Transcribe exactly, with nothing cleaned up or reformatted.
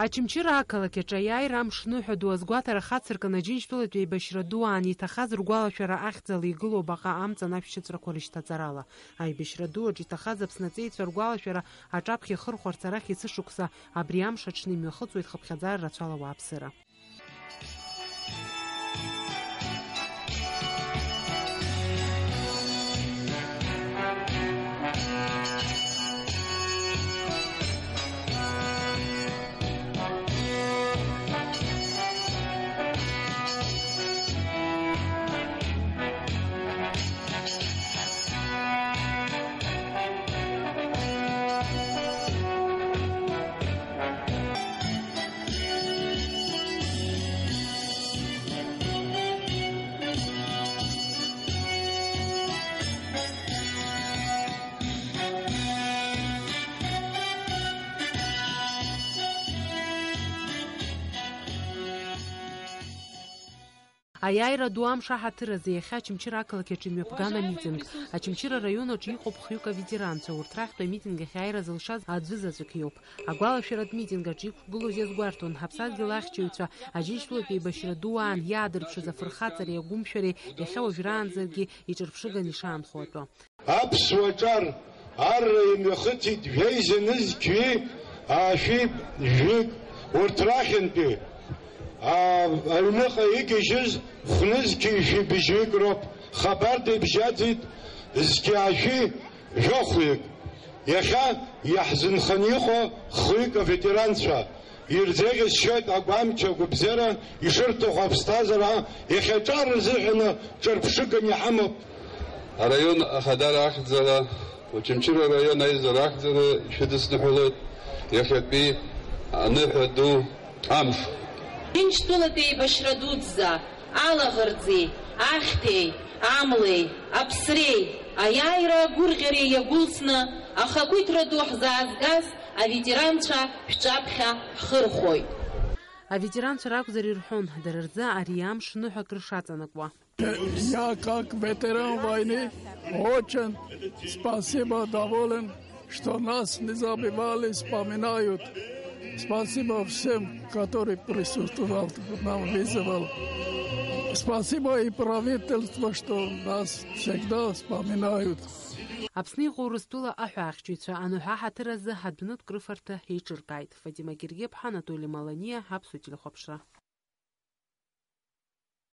Очамчыра ақалақь аҿы аиааира амш ныҳәа ду азгәаҭара хацыркын Аџьынџьтәылатәи еибашьра ду аан иҭахаз ргәалашәара ахьӡала игылоу баҟа амҵан ашәшьыҵәрақәа рышьҭаҵарала. Аибашьра ду аҿы иҭахаз Аԥсны аҵеицәа ргәалашәара аҿаԥхьа ихырхәарц арахь есышықәса абри амш аҽны имҩахыҵуеит хыԥхьаӡара рацәала ауааԥсыра. Аиааира ду амш аҳаҭыр азы иахьа Очамчыра ақалақь аҿы имҩаԥган амитинг. Очамчыра араион аҿы иҟоуп хҩык аветеранцәа, урҭ рахьтә амитинг ахь аиааира зылшаз аӡәы заҵәык иоуп. Агәалашәаратә митинг аҿы иқәгылоз иазгәарҭон, ҳаԥсадгьыл ахьчаҩцәа Аџьынџьтәылатәи еибашьра ду аан иаадырԥшыз афырхаҵареи агәымшәареи иахьа уажәраанӡагьы иҿырԥшыганы ишаанхо атәы. Аԥсуа ҿар арра имҩахыҵит жәеиза нызқьҩи аашәи жәҩык, урҭ рахьынтәи, аа, аҩныҟа игьежьыз хә-нызқьи жәибжьҩык роуп. Хабарда ибжьаӡит зқьи аашәи жәохәҩык. Иахьа иаҳзынханы иҟоу хҩык аветеранцәа ирзеиӷьасшьоит агәамч, агәабзиара, ишырҭаху аԥсҭазаара, иахьа ҿар рзыҳәаны ҿырԥшыганы иҳамоуп. Араион ахадара ахьӡала, Очамчыра араион аизара ахьӡала ишәыдысныҳәалоит иахьатәи аныҳәа ду амш. Џьынџьтәылатәи еибашьра дуӡӡа, алаӷырӡи, ахьҭеи, амлеи, аԥсреи, аиааира агәырӷьареи иагәылсны, ахақәиҭра ду ҳзаазгаз аветеранцәа шәҿаԥхьа ҳхырхәоит. Аветеранцәа ракәзар ирҳәон, дара рзы ари амш ныҳәак рышаҵанакуа. Я как ветеран войны очень спасибо, доволен, что нас не забывали, вспоминают. Спасибо всем, который присутствовал, нам вызывал. Спасибо и правительству, что нас всегда вспоминают. Аԥсны иҟоу Урыстәыла аҳәаахьчаҩцәа аныҳәа ҳаҭыр азы адәнытә крыфарҭа еиҿыркааит. Фатима Гергиаԥҳа, Анатоли Маланиа, Аԥсуа телехәаԥшра.